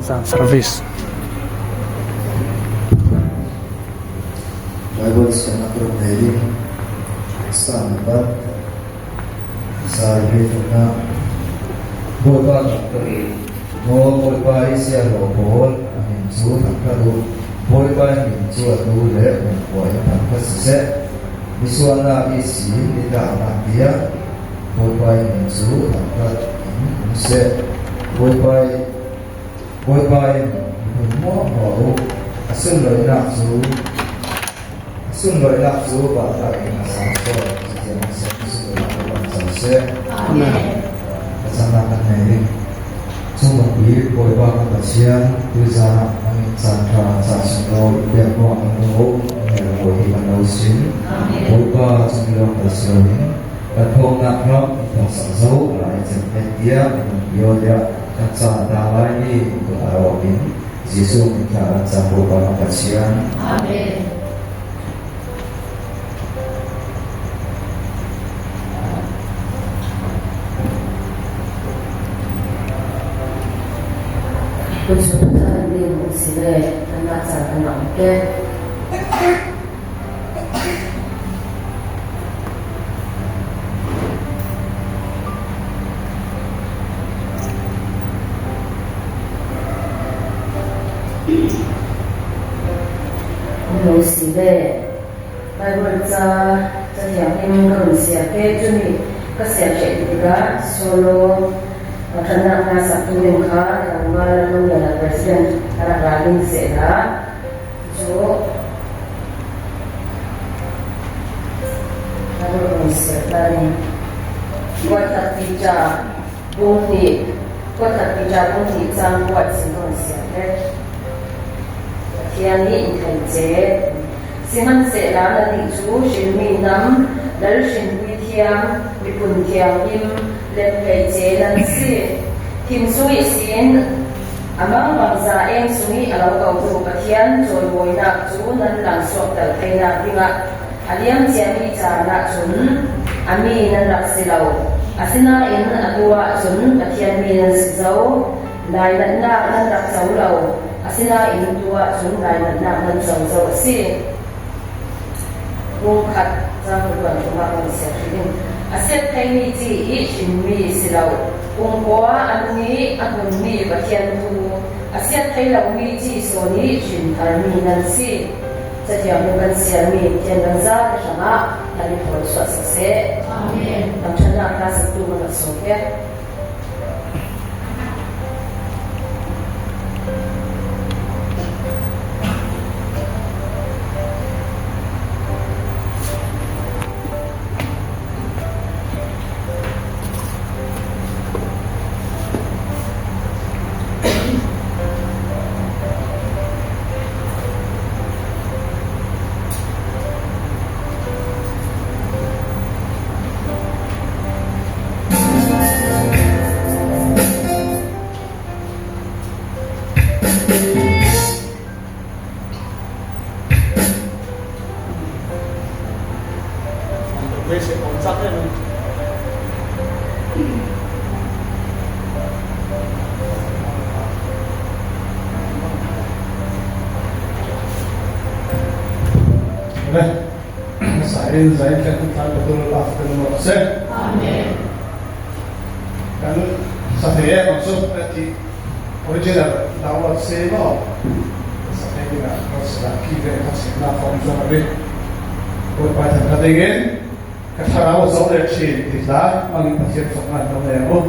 Zan service. Bible siangnak rak nei ding Psalm bat Zai thumnak Bawipa kan ka rel. Maw Bawipa i siahlawh pawl, a min cu thangṭhat u. Bawipa i min cu atu le kumkhua in thangṭhat siseh. Misualnak i sin i tlaknak tiang Bawipa i min cu thangṭhat in um seh. Bawipa i Bawipa in miphun hmuahhmuah u, a sunlawinak cu a sunlawinak cu vanlak in a sang fawn. Cutiang a si sunlawinak cu van co seh. Amen. Thlacamnak kan ngei ding. Cungnung bik Bawipa kan Pathian, tuzan ah nangin caan ṭha caan sunglawi in pek ruang kan lung nel hawi hi kan lo sin. Bawipa cung i lawng kal si loin kan thawngnak ram in thawng sak zo lai cem het tiah minung bio tiah kan caan ta lai ni kun aro in Jesuh min thla kan cam Bawipa kan Pathian. Amen. Bible ca cathiang in ka run siar te cu nih ka siarṭeh tikah solo ṭhatnak hna saktu ding kha tlangval Lunglen President a rak ra ding sehla cu Bible run siar ta ding. Kuat ti ca bung hnih kuat ti ca bung hnih cang kuat sin run siar te. Pathian nih in thei ce. Sihmanhsehlaw nannih cu hrinmi hnam, lal hrinpui thiang, miphun thianghlim, lemhlei nan si. Thim sung ihsin a mangbang za eng sung i a lo kotu Pathian cawimawinak cu nan langsuakter theinak dingah a liam ciami caan ah cun a mi nan rak si lo. Asinain atu ah cun Pathian mi nan si zau. Lainatnak nan rak co lo, asinain tu ahcun lainatnak nan co zau a si. Bungkhat cang ruan cungah kan ser hrim. A set theimi ci i hrinmi si lo. Pumkua a nung i a hmunmi Pathian tu, a siat thei lomi ci sawn i hrin tharmi nan si. Cathiang in kan siarmi Pathian kan zate hrangah kan i thawl chuah siseh. Amen. Thangṭhatnak hla saktu kan rak sawm piak. Sain zai kan thal betul pa kan mo se. Amen. Kan sa the ang su ti original download se mo. Sa the ni na ko sa ki ve ka se na form zo na bi. Ko pa than ka dingin ka thlarau zo le chin ti la mangin Pathian fak na no le mo.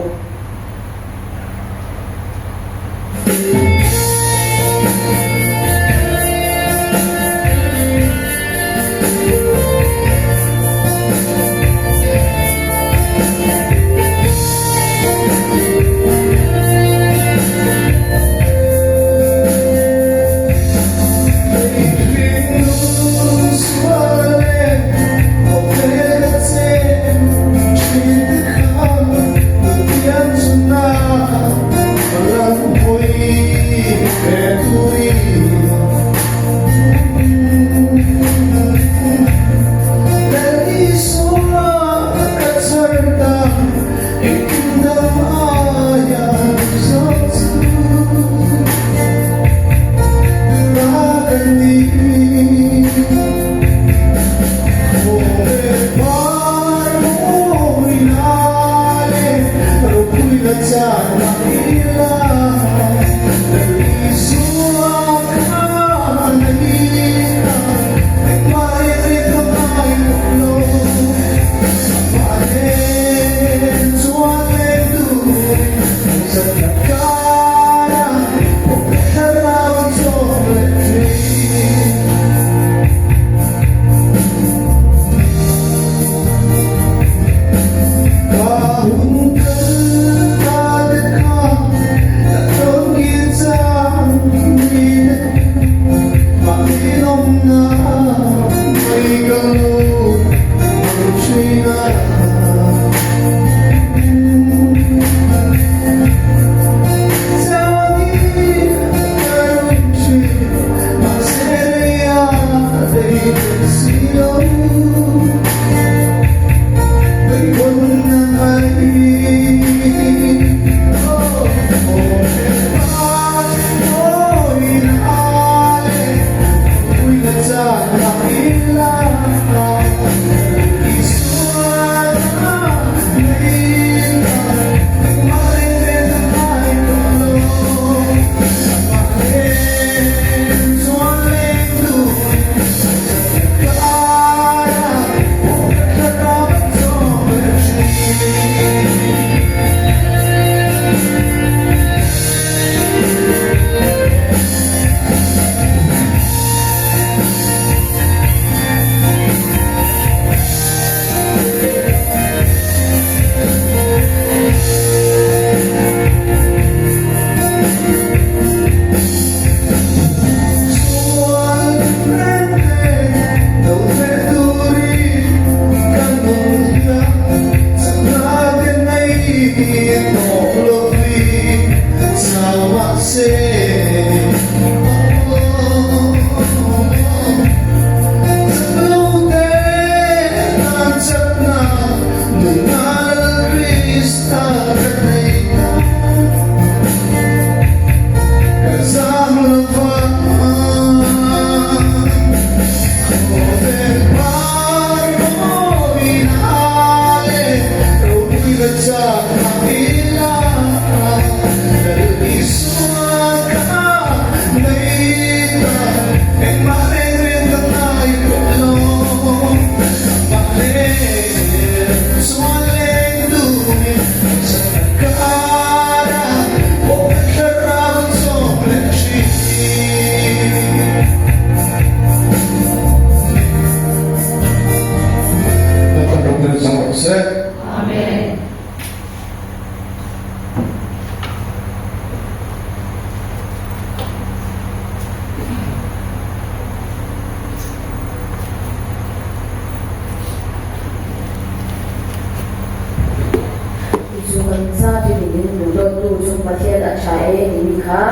Cu kan zapi in duhdawttu cung Pathian a ṭha e timi kha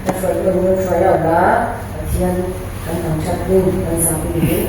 na hruai ko na hruai lo la Pathian kan thangṭhat ding kan zapi in.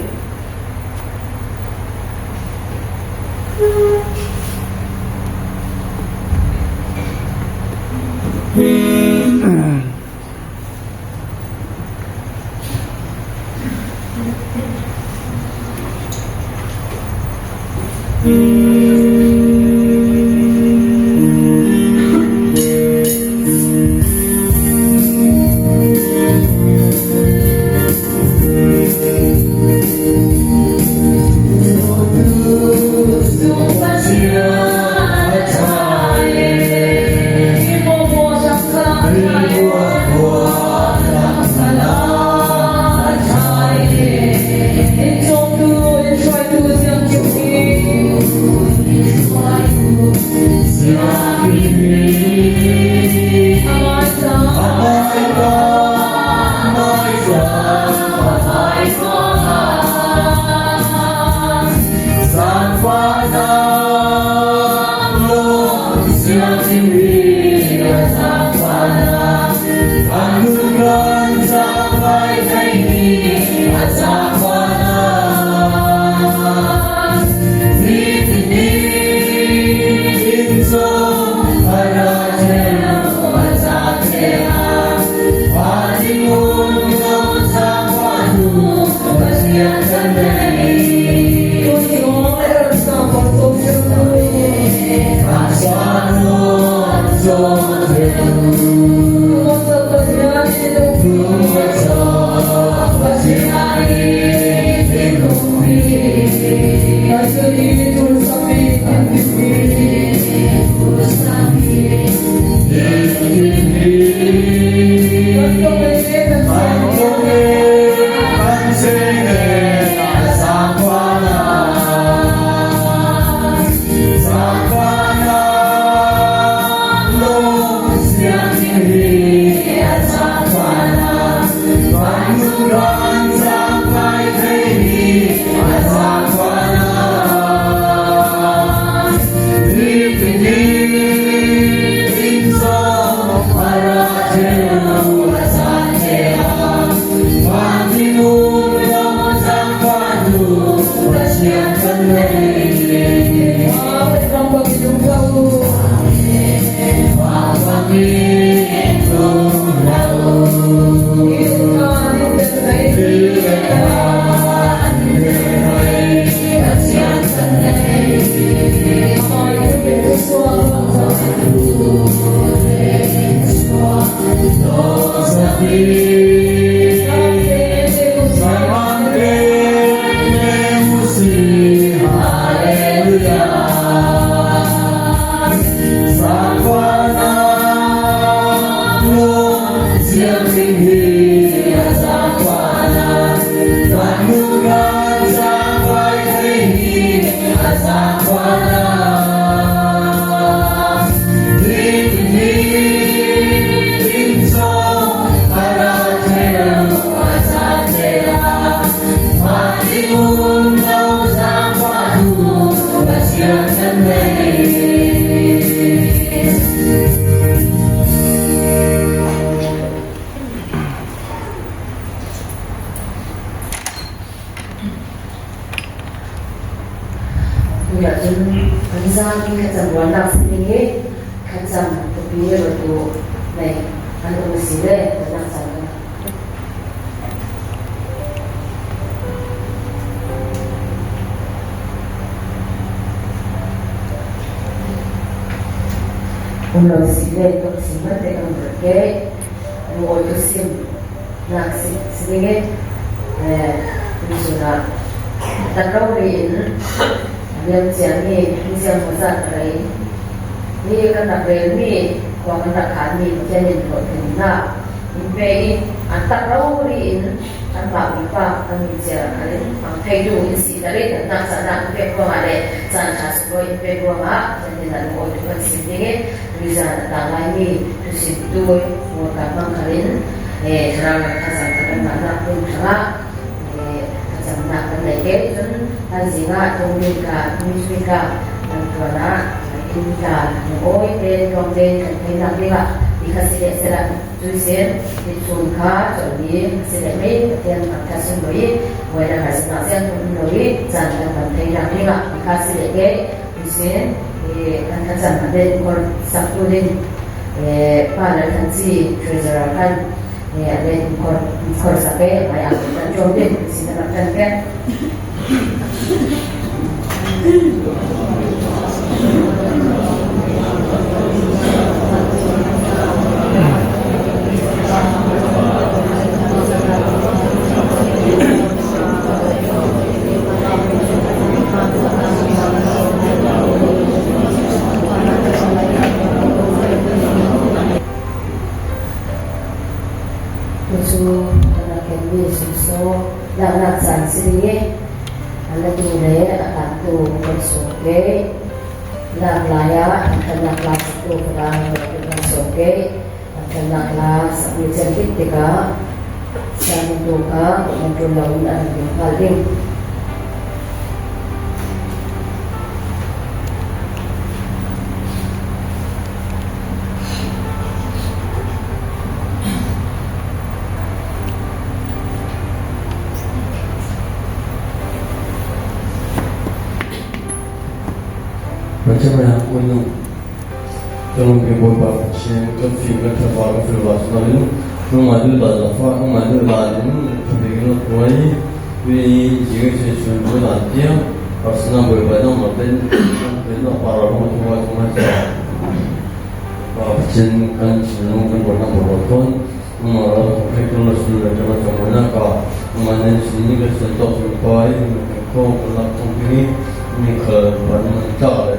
Mikhal van nan tlak le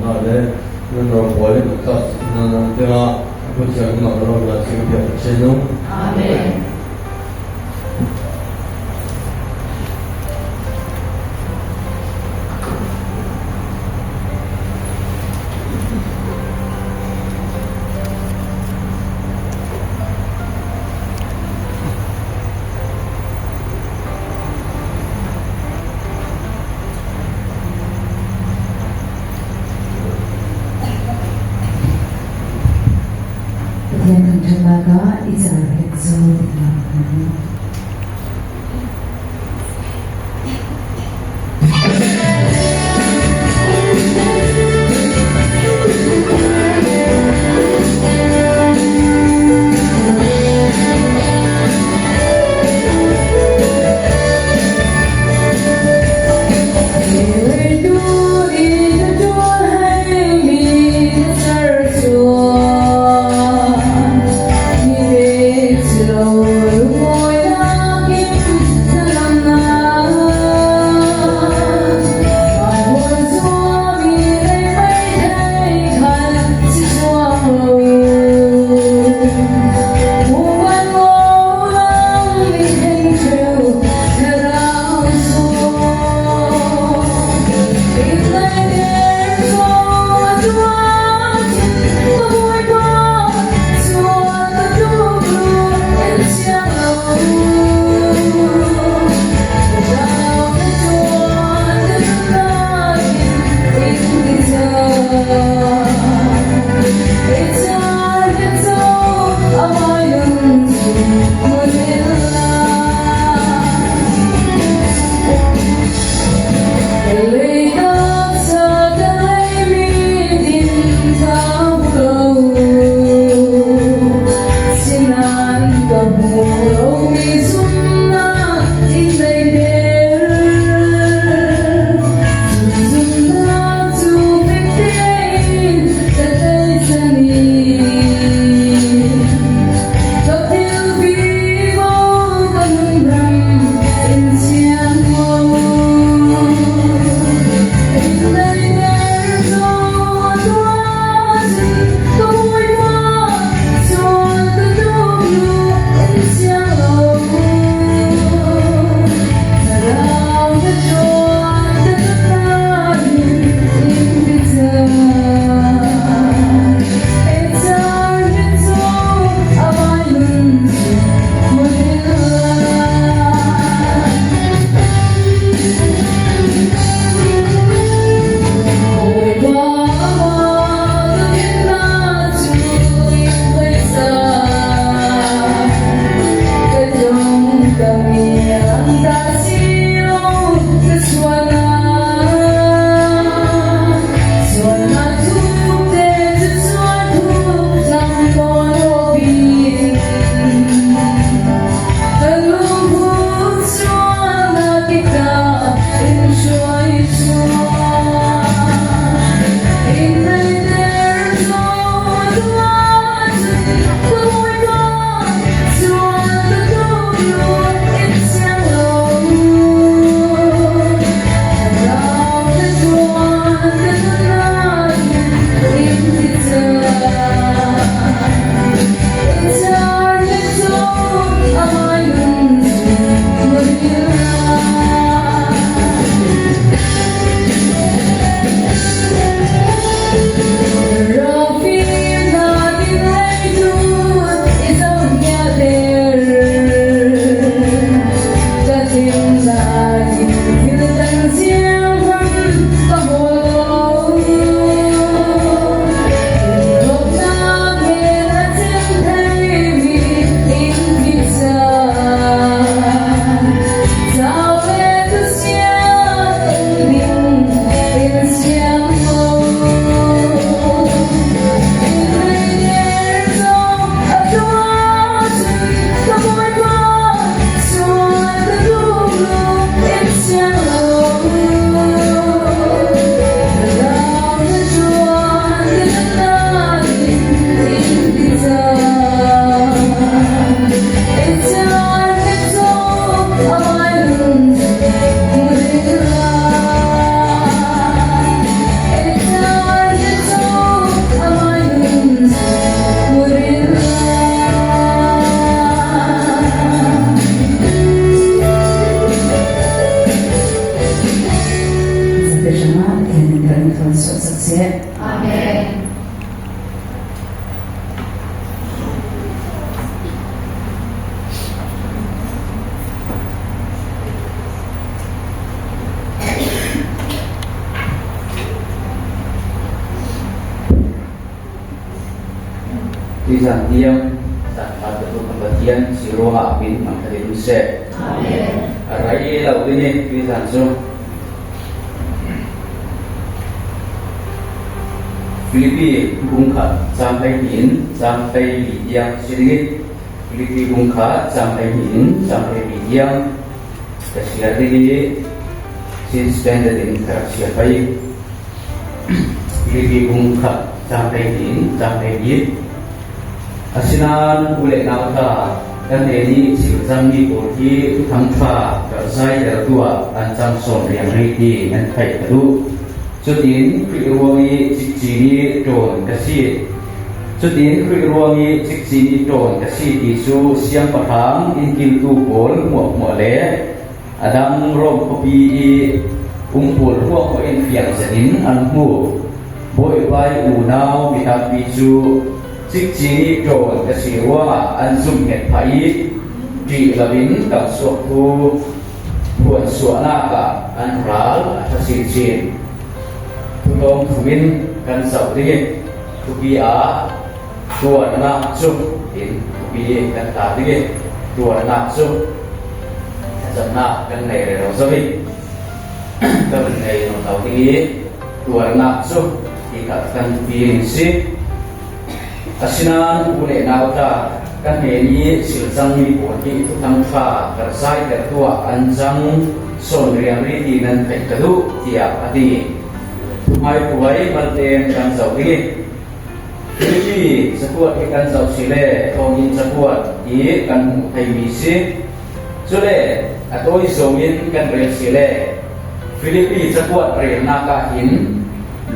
na le nan rawngbawl in nan tlak nan dingah Pathian nak ram na chim piak chinung. Amen. Pathian thangṭhatnak ah i caanpek zong tiknak hman. tluan suah sak seh. Amen. Tuzan tiang caan tu kan Pathian si ruangah min mang thadin seh. Amen. A rai lo ding tuzan cu Filipi bung kha cang hlei in cang hlei li tiang si ding Filipi bung kha cang hlei in cang hlei li tiang ka sia ding i Chin Standard in ka rak chia pai. Filipi bung kha cang hlei in cang hlei li. Asinain u le nau hna, kan ne nih thil cangmi pawl hi thuthang ṭha zai tuah an cang sawm riang rih ti nan theih ka duh. Cutin Khrih ruang i cikcin i ṭawn ka si. Cutin Khrih ruang i cikcin i ṭawn ka si ti cu siangpahrang innkiltu pawl hmuahhmuah le a dang Rom khuapi i um pawl hmuahhmuah in fiang zet in an hmuh. Bawipa i unau mi tampi cu cikcin i ṭawn ka si ruangah an zumh nget phah i ṭih loin kan suak thu phuansuahnak ah an ral a ṭha chinchin. Thutawng thum in kan zoh ding i khuapi ah tuarnak cu in khuapi kan ta ding i tuarnak cu thlacamnak kan ngei rero zo i kan ngei lo ding i tuarnak cu hi kan piring si. Asinain u le nau ta kan hnen i sil cangmi pawl hi thuthang ṭha kan zaiter tuah an cang sawn riang ri ti nan theih ka duh tiah a ti. Hmaikuai malten kan zoh i Filipi cakuat hi kan zoh si le thawnginn cakuat i kan hmuh theimi si. Cule a tawi zong in kan rel si le Filipi cakuat relnak ah hin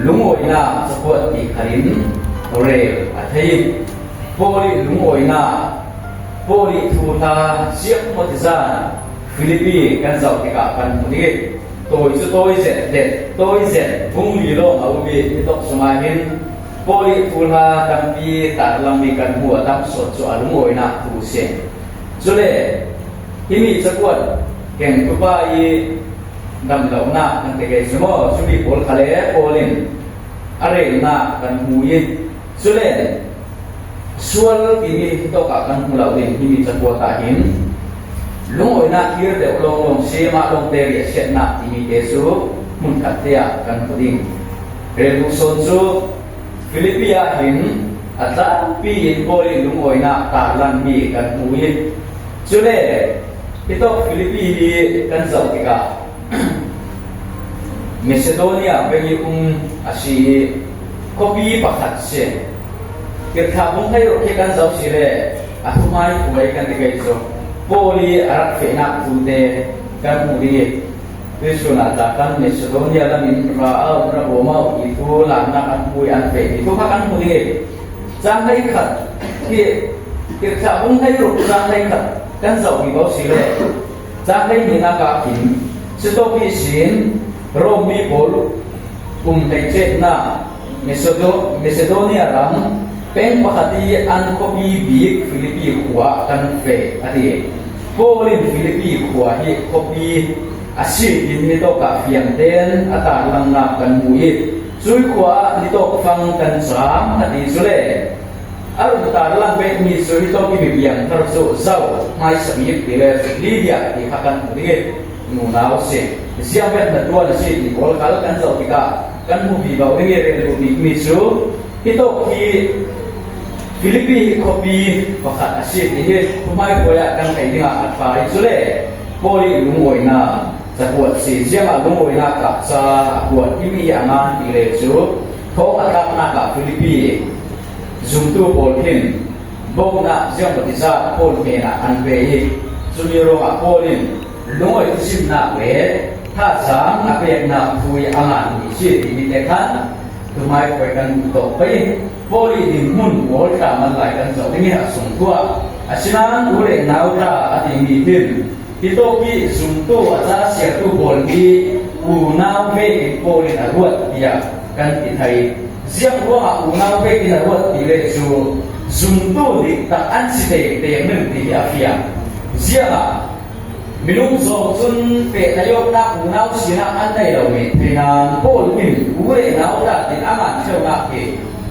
lungawinak cakuat ti khal in rel a thei. Paul i lungawinak Paul i thu hla siak maw ti zan Filipi kan zoh tikah kan hmu dih. Tawi cu tawi zet le tawi zet bung li lawng a um i hi tok chungah hin Paul i thu hla tampi tarlangmi kan hmu a tam sawt cu a lungawinak tu si. Cule himi cakuat kengtupa i damlonak kan ti kei cu maw cumi pawl kha le Paul in a relnak kan hmu i cule sual timi hi tawk ah kan hmu lo ding himi cakuat ah hin lungawinak thir deuh lawnglawng si mah lawng te ri a chiatnak timi te cu hmunkhat te ah kan hmu ding. Relbu sawn cu Filipi ah hin a tlangpi in Paul i lungawinak tarlanmi kan hmu i cule hitawk Filipi hi kan zoh tikah Macedonia peng i um a si i khuapi pakhat si. Kirthla bung hlei ruk khi kan zoh si le a thumai khuai kan ti kei cu Paul i a rak fehnak tu te kan hmuh i Tuisun ah tah kan Macedonia lam in ra au ra bawm au ti thu laknak an hmu i an feh ti thu kha kan hmu ding i cang hlei khat khi tirhthlah bung hlei ruk cang hlei khat kan zoh mi ko si le cang hlei hnih ah khin Sitopi sin Rom mi pawl um hlei chetnak Macedonia ram peng pakhat i an khuapi bik Filipi khua kan feh a ti. Paul in Filipi khua hi khuapi a si timi tawk ah fiang tein a tarlangnak kan hmu i cui khua ah nitawk fang kan caam a ti cu le a run tarlang pekmi cu hi tawk i mipiang thar cu zau hmaisa bik ti le Lydia ti kha kan hmu ding i nunau si ziangvet na tuan a si ti pawl kal kan zoh tikah kan hmu bi bau ding i rel duh bikmi cu hi tawk hi Filipi hi khuapi pakhat a si ti hi thuhmai ah kan theih dingah a ṭha i cule Paul i lungawinak cakuat si ziangah lungawinak ah ca a kuat timi a ngan ti le cu thawng a tlaknak ah Filipi zumtu pawl khin bawmhnak ziangmawti zat Paul hnenah an pe i cumi ruangah Paul in lungawi thusimnak le thazaang a peknak thu i a nganmi si timi te khan tumai khuai kan duh tawk pei Paul i dinhmun pawl tlam an lai kan zoh ding i a sung tuah. Asinain u le nau tla a timi hin hi tawk i zumtu a ca siartu pawl hi unau ve in Paul in a ruat tiah kan ti thai. Ziang ruangah unau pek in a ruat ti le cu zumtu dik tak an si te te min ti hi a fiang. Ziang ah minung zong cun pehtlaihawknak unau sinak an nei lo men thei nain Paul in u le nau dah tin a ngan theunak hi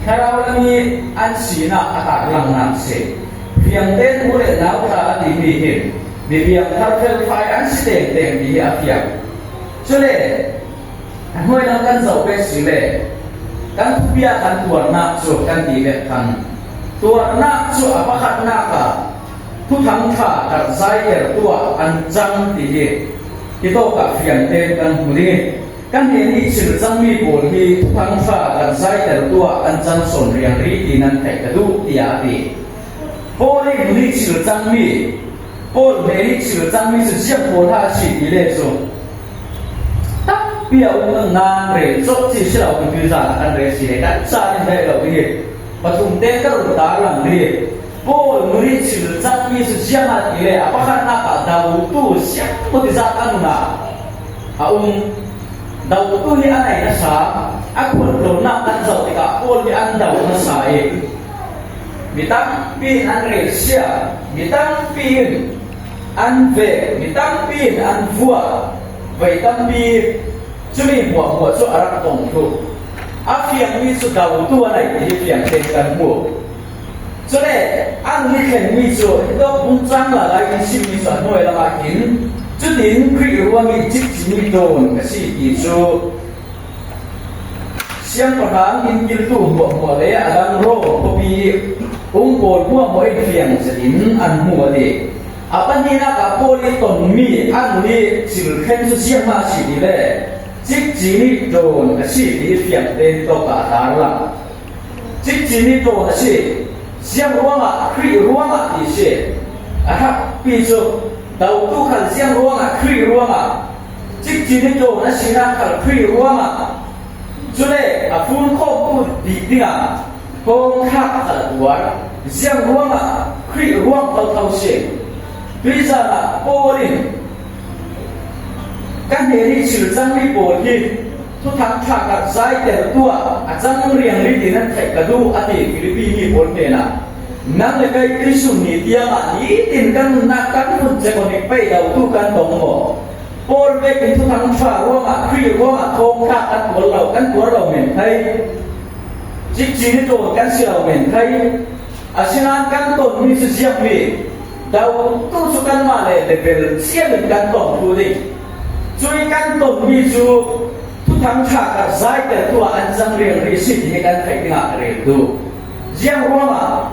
thlarau lam i an sinak a tarlangnak si. Fiang tein u le nau tha a timi hi mi piangthar felfai an si dengdeng ti hi a fiang. Cule a hnuailam kan zoh ve si le kan thupia kan tuarnak cu kan ti ve than. Tuarnak cu a pakhatnak ah thuthang tha karh zai er tuah an cang ti hi hi tawk ah fiang tein kan hmu ding. Kan he nih chim cangmi pawl hi thuthang tha karh zai er tuah an cang sawn riang ri ti nan theih ka duh tiah a ti. Paul i nih chil cangmi Paul he nih chil cangmi cu ziang pawl hlah a si ti le cu tampi a um nan rel cawk ci si lo ti zan kan rel si le kan caan in rel lo hi pathum te ka run tar lang ri. Paul nih chil cangmi cu ziang ah ti le a pakhatnak ah dotu siang mo ti zat an ah a um. Dotu hi a nei nasa, a khualtlawnnak kan zoh tikah Paul nih an do nasa i mi tampi in an rel sia, mi tampi in an ve, mi tampi in an vua, voi tampi cumi hmuahhmuah cu a rak tong thlu. A fiangmi cu dotu a nei ti hi fiang tein kan hmuh. Cule an ni thlenmi cu hi bung cang la lai in chimmi cu a hnuai lamah hin cutin Khrih ruang i cikcimi tawn ka si ti cu siangpahrang inn kiltu hmuahhmuah le a dang Rom khuapi i um pawl hmuahhmuah in fiang zet in an hmu a ti. A pahnihnak ah Paul i tonmi an nih thilthleng cu ziahmah a si ti le cikcin i ṭawn a si ti fiang tein tawk ah a tar lang. Cikcin i ṭawn a si. Ziang ruangah? Khrih ruangah ti a si. A hrakpi cu dotu khal ziang ruangah? Khrih ruangah. Cikcin i ṭawn a sinak khal Khrih ruangah. Cule a fun khawmtu dih dingah thawngthlak a kal tuar. Ziang ruangah? Khrih ruang thotho si. Tuizan ah Paul in ka hnen i thil cangmi pawl hi thuthang thlak ah zaiter tuah a cang riang rit in an theih ka duh a ti. Filipi mi pawl hnenah nang le kei Kristus ni tiang ah nitin kan nunnak kan hun cekonik pei lo tu kan tong maw? Paul pek in thuthang ṭha ruangah Khrih ruangah thawngthlak kan tuar lo, kan tuar lo men thei, cikcin i ṭawn kan si lo men thei. Asinain kan tonmi cu ziakmi dotu cu kanmah le level ciam in kan tong thlu ding. Cui kan tonmi cu thuthang ṭha kar zaiter tu ah an cang riang ri si ti hi kan theih dingah ka rel duh. Ziang ruangah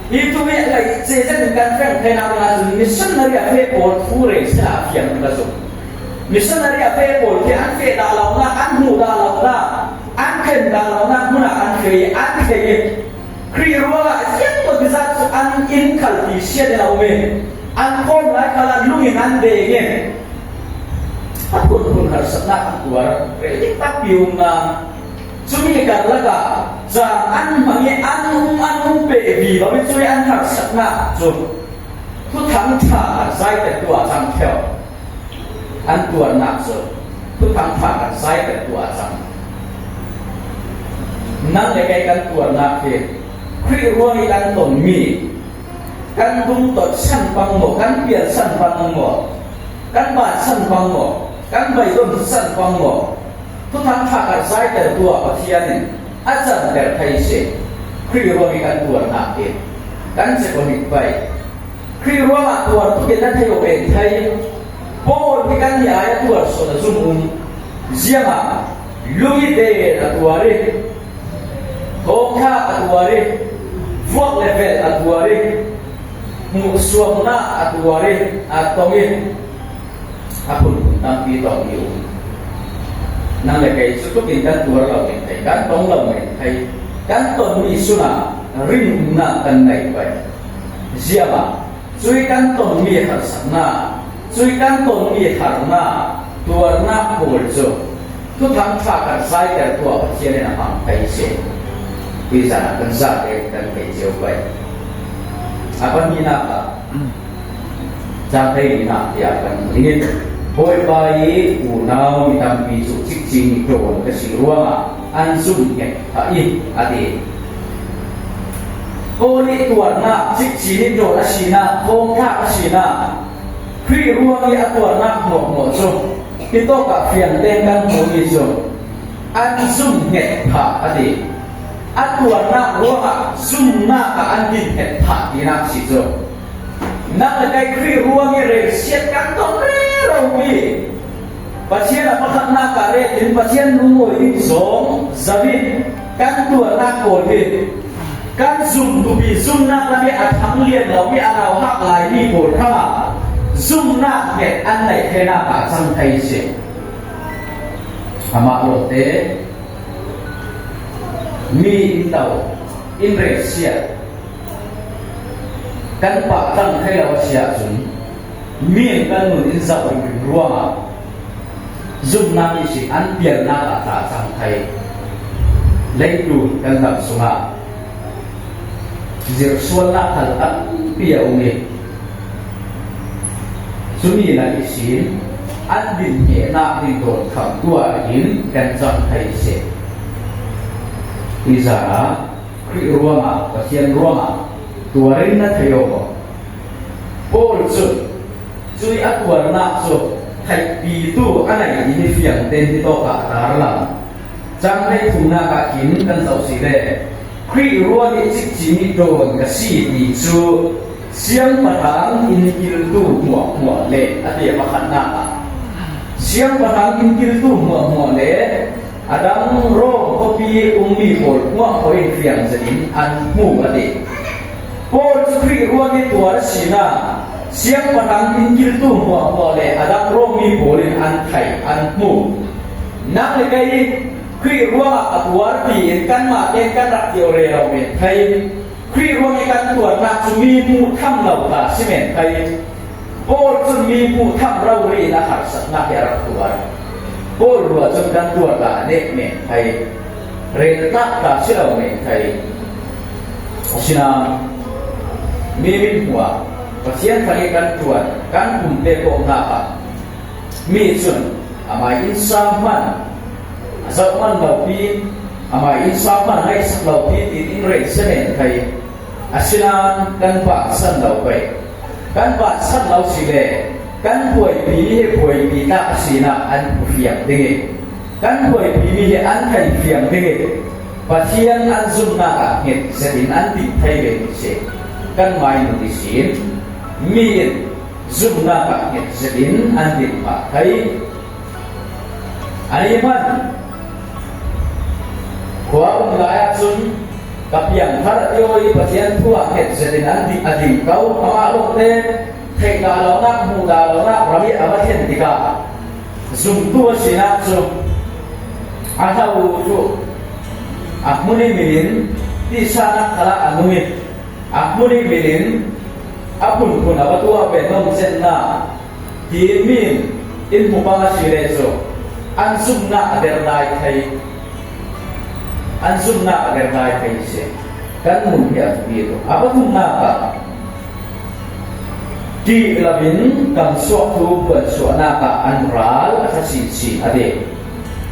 hi tu hi lei cezet in kan feng thei nak dingah cun missionary a fe pawl thu re si ah fiang ka zumh. Missionary a fe pawl khi an fe dah lo nak, an hmuh dah lo nak, an khen dah lo nak hmun ah an fe i an thei i Khrih ruangah ziang zat cu an inn khal ti sia de lo mi an khawm lai khal ah lung in an deng i a phunphun harsatnak an tuar rel tak pium na. Cumi karlak ah caan an hmang i an um pe vi lo i cui an harsatnak cu thuthang ṭha zaiter tu ah cang theo. An tuarnak cu thuthang ṭha kan zaiter tu ah cang. Nang le kei kan tuarnak hi Khrih ruang i kan tonmi kan lungtot san bang maw, kan pial san bang maw, kan van san bang maw, kan beidon san bang maw, thuthang ṭha kan zaiter tu ah Pathian in a canter thei si. Khrih ruang i kan tuarnak hi kan cekonik bai Khrih ruangah tuar tuk in na thei awk en thei. Paul hi kan nih ai a tuar sual a zum um ziang ah lung i den a tuar i thawngthlak a tuar i vuak le velh a tuar i hmuhsuamnak a tuar i a tong i a phunphun tampi tong mi um. Nang le kei cu tuk in kan tuar lo men thei, kan tong lo men thei, kan tonmi sungah rinnak kan nei bai. Ziangah cui kan tonmi harsatnak, cui kan tonmi harnak, tuarnak pawl cu thuthang ṭha kan zaiter tuah Pathian in a hmang thei si. Tuzan ah kan zate kan thei cio bai. A pahnihnak ah caang hleilinak tiah kan rin. Bawipa i unau mi tampi cu cikcin i ṭawn ka si ruangah an zumh nget phah i a ti. Paul nih tuarnak cikcin in rawl a sinak, thawngthlak a sinak, Khrih ruang i a tuarnak hnawhhnawh cu titawk ah fiang tein kan hmuhmi cu an zumh nget phah a ti. A tuarnak ruangah zumhnak ah an din nget phah tinak si cu. Nang le kei Khrih ruang i relsiat kan ton reromi Pathian a pakhatnak ah ret in Pathian lungawi ding zong zavin kan tuarnak pawl hi kan zumtu mi zumnak lam i a thang lian lomi a rau hak laimi pawl hrangah zumnak nget an neih thenak ah cang thei si. Amah lawngte mi in do in relsiat kan pah tlang thei lo a si ahcun mi kan nun in zoh ringring ruangah zumhnak nih sin an pialnak ah tla cang thei leitu kan ram sungah zirsualnak hal tampi a um i cumi lak i sin an din hnehnak ding dawn kham tuah in kan cang thei si. Hi zara Khrih ruangah Pathian ruangah tuarin na thei awk. Paul cu cui a tuarnak cu theihpitu a nei i fiang tein ti tawk ah a tar lang. Cang hlei thumnak ah khin kan zoh si le Khrih ruang i cikcin i ṭawn ka si ti cu siangpahrang inn kiltu hmuahhmuah le a ti pakhatnak ah siangpahrang inn kiltu hmuahhmuah le a dang Rom khuapi ummi pawl hmuahhmuah in fiang zet in an hmu a ti. Paul cu Khrih ruang i tuar a sinak siangpahrang inn kiltu hmuahhmuah le a dang Rom mi pawl in an theih an hmuh. Nang le kei Khrih ruangah a tuar tiin kanmah tein kan rak ti re lo men thei. Khrih ruang i kan tuarnak cu mi hmuh tham lo ta si men thei. Paul cu mi hmuh tham rori in a harsatnak hi a rak tuar. Paul rua cun kan tuar ta nek men thei. Rel tak ta si lo men thei. Asinain mi min hmuh ah Pathian thang i kan ṭuan kan pum te kawhnak ah mi cun amah inn sang hmanh a zoh manh lo pi amah inn sang hmanh ngaihsak lo pi tiin in rei semen thei. Asinain kan pa san lo pei kan pa san lo si le kan buaipi hi buaipi tak a sinak an hmu fiang ding i kan buaipi mi hi an thei fiang ding i Pathian an zumhnak ah hnget zet in an ti thei ve mi si. Kan mai nu ti sin mi in zumhnak ah hnget zet in an ti phah thei. Ani hmanh khua um lai ahcun ka piang thar a tio i Pathian thu ah hnget zet in an di a ding ko. Amah lawngte theih dah lonak hmuh dah lonak ram i a va thlen tikah zumtu a sinak cu a hlo cu a hmun i min in tisanak khala a nung i a hmun i min in a phunphun a va tuah ve nomcennak tiin min in hmupang a si le cu an zumhnak a der dai thei an zumhnak a der dai thei si kan nun hi a biapi tuk. A pathumnak ah ṭih loin kam suaktu puanchuahnak ah an ral a ṭha chinchin a ti.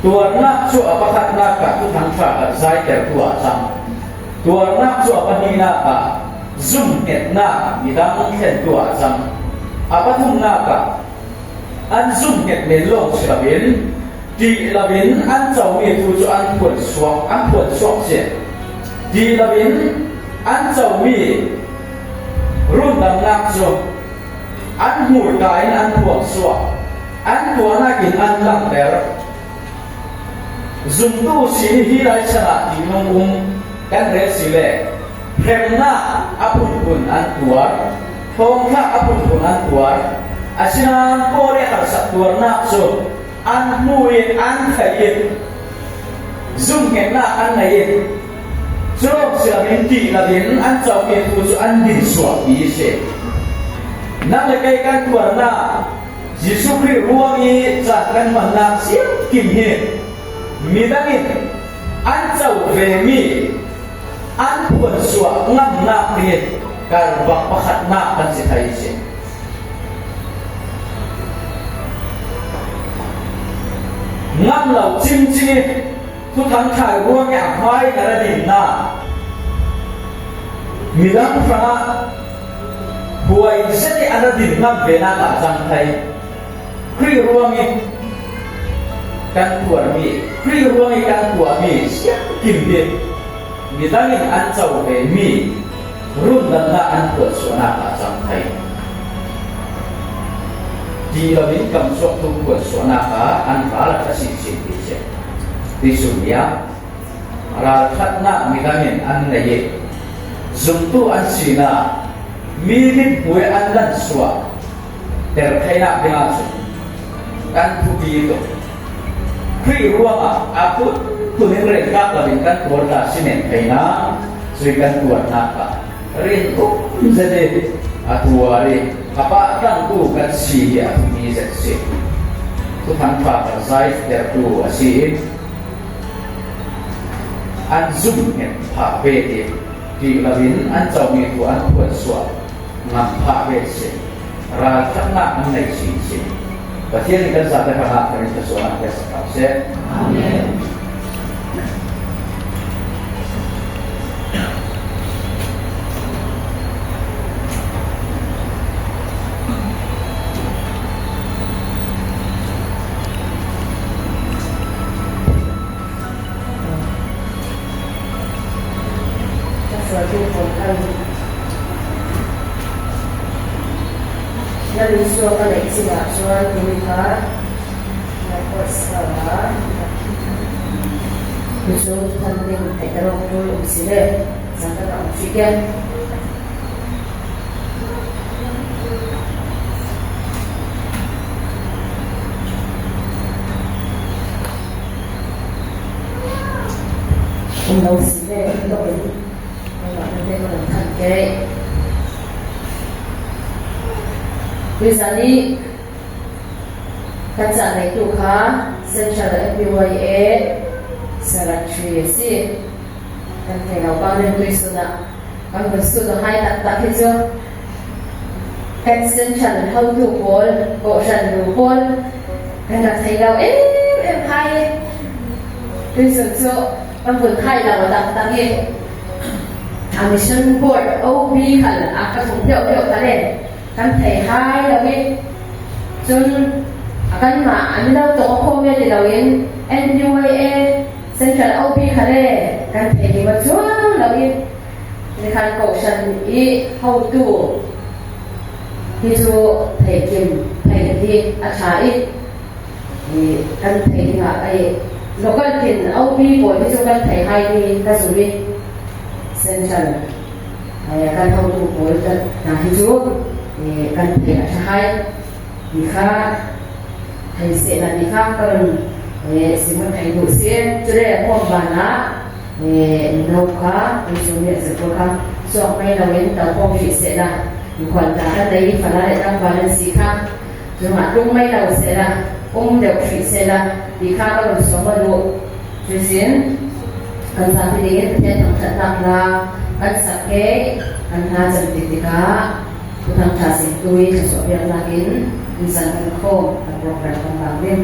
Tuarnak cu a pakhatnak ah thuthang ṭha kha zaitertu ah a cang. Tuarnak cu a pahnihnak ah zumhngetnak midang thlentu ah a cang. A pathumnak ah an zumhnget men lawng si loin ṭih loin an comi tu cu an phuan suak an phuan suak cia. Ṭih loin an comi Rundamnak cu an hmurka in an phuangsuak, an tuahnak in an langhter. Zumtu si hi lai chan ah tihnung um kan rel si le hremnak a phunphun an tuar, thawngthlak a phunphun an tuar. Asinain Paul i harsat tuarnak cu an hmu i an theih i zumhngetnak an ngei i Cu sianginn ṭih loin an comi tu cu an din suahpi a si. Nang le kei kan tuarnak Jesuh Khrih ruang i caan kan hmannak siangkim hi midang in an co vemi an phuansuah ngamnak dingin karbak pakhatnak kan si thai a si. Ngam lo cingcing i. Thuthang ṭhai ruang i a hmai na ra din na. Midang hrangah huai zet i a ra din ngam ve nak ah cang thai. Khrih ruang i kan tuarmi, Khrih ruang i kan tuahmi siangkim hi midang in an co ve mi rundamnak an tuahsuahnak ah cang thai. Ti loin kam suaktu tuahsuahnak ah an ral a ṭha chinchin ti si. Tisun bia ralṭhatnak midang in an nei i zumtu an sinak mi mithmui an lan suah ter theinak ding ahcun kan thupi tuk. Khrih ruangah a phun phun in rentlak loin kan tuar ta si men theinak cui kan tuarnak ah rin um zet i a tuar i a pah tangtu kan si hi a thupi zet si. Thuthang ṭha kan zai tertu a si i an zumh hnget phah ve ti ṭih loin an comi tu an phuan suah ngam phah ve si. Ralṭhatnak an nei chinchin. Pathian nih kan zate hrangah kan in thluachuahnak pe sak hram seh. Amen. Na Isua ka neih chin ahcun timi kha na course a Cucu than ding theihter awk tul um si le zangkat a um hrih ke. Um lo si le lo in keimah na te ka ron thanh ke. Tuizan i kan ca ngeitu kha Central MPYA Secretary a si. Kan thei lo pa nan tuisun ah kan vun sut a hai taktak hi cu kan Central hotu pawl, kawhhran nu pawl kan rak thei lo em em hai. Tuisun cu kan vun hai lo taktak hi. A mission board OB khal a ka thung deuh deuh ka len kan thei hai lo i cun a kanmah an lo tuk a khawm ti loin NUIA Central OB kha le kan thei ding ma chuang lo i nikhan kohhran i hotu hi cu thei kim thei hi a ṭha i kan thei dingah ai local tin OB pawl hi cu kan thei hai ni ka zum i Central kan hotu pawl hna hi cu kan thei a ṭha hai ti kha thei seh la ti kha ka ron simon thei duh si cule hom van ah mino kha tuisun nih a zirh kha suak mai loin to pom hrih seh la khual ta kan nei i fala le tlangval an si kha Cungah tlung mai lo sehla, um deuh hrih sehla ti kha ka run sawm a duh. Cusin kan zapi dingin Pathian thangṭhatnak hla kan sak he kan hla cem tik tikah Thuthang ṭha sing tu i thluachuah biaknak in nizan kan khawm kan program kan bang ding.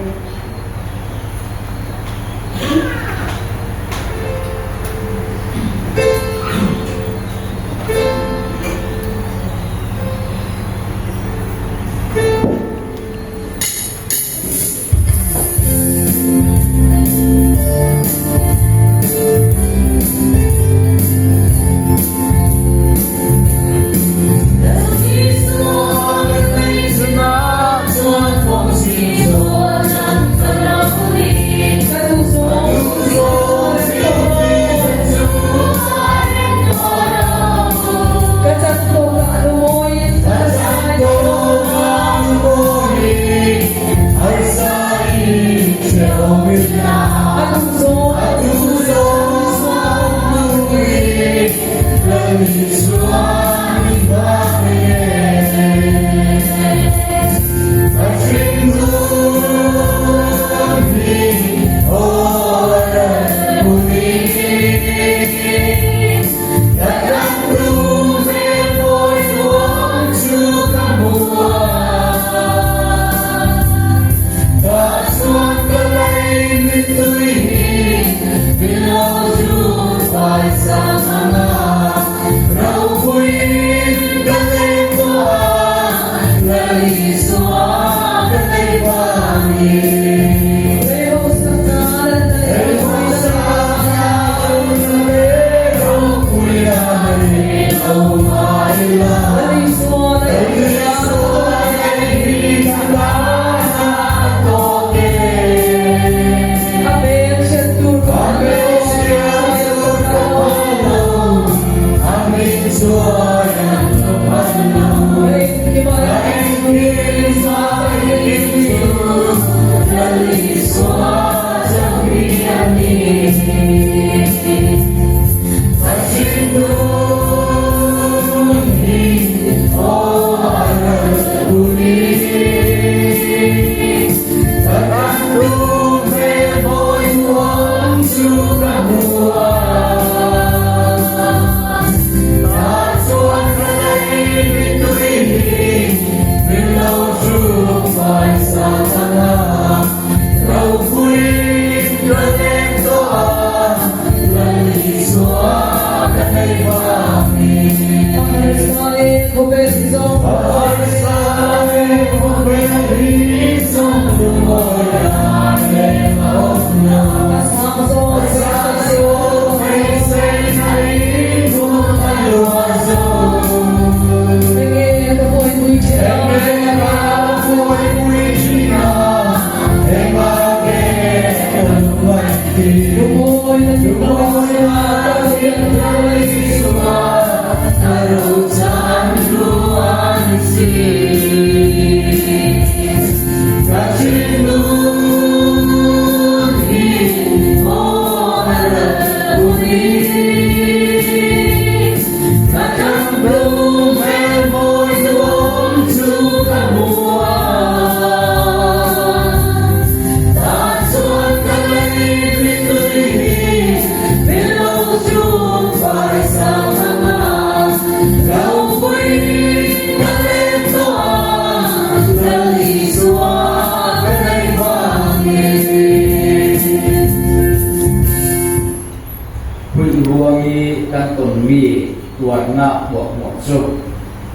Khrih ruang i kan tonmi tuarnak hmuahhmuah cu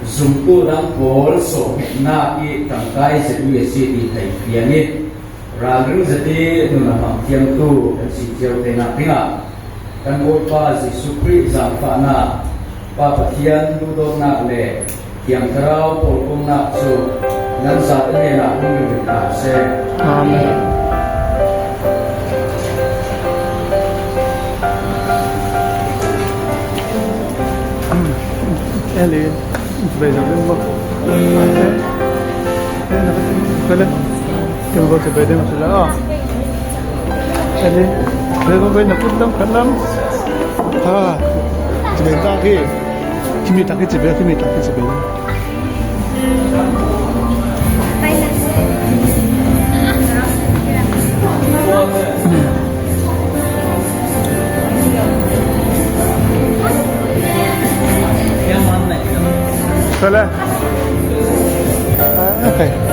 zumtu dang pawl sawhnghetnak i tangkai zetmi a si ti thei fiang i ralring zet i nun a hmang thiamtu kan si cio te nak dingah kan Bawipa Jesuh Khrih zaangfahnak, Pa Pathian duhdawtnak le Thiang Thlarau pawlkomnak cu nan zate hnenah um ringring hna seh. Amen. Eli,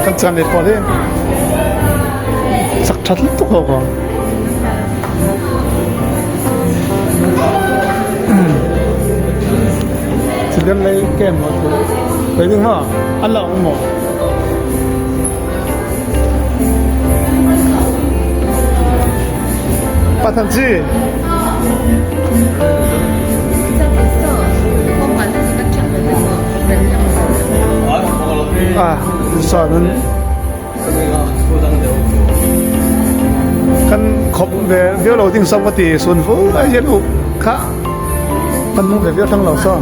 Kan caan le pawl hi sak ṭhat tuk ko ko. Chidan lei kem mo tu. Bei ding ha an la um mo. Pathan chi. Ah, sa nun kan khop ve viau lo ding sam ka ti sun fu ai yen u kha kan nung ve viau thang lo so.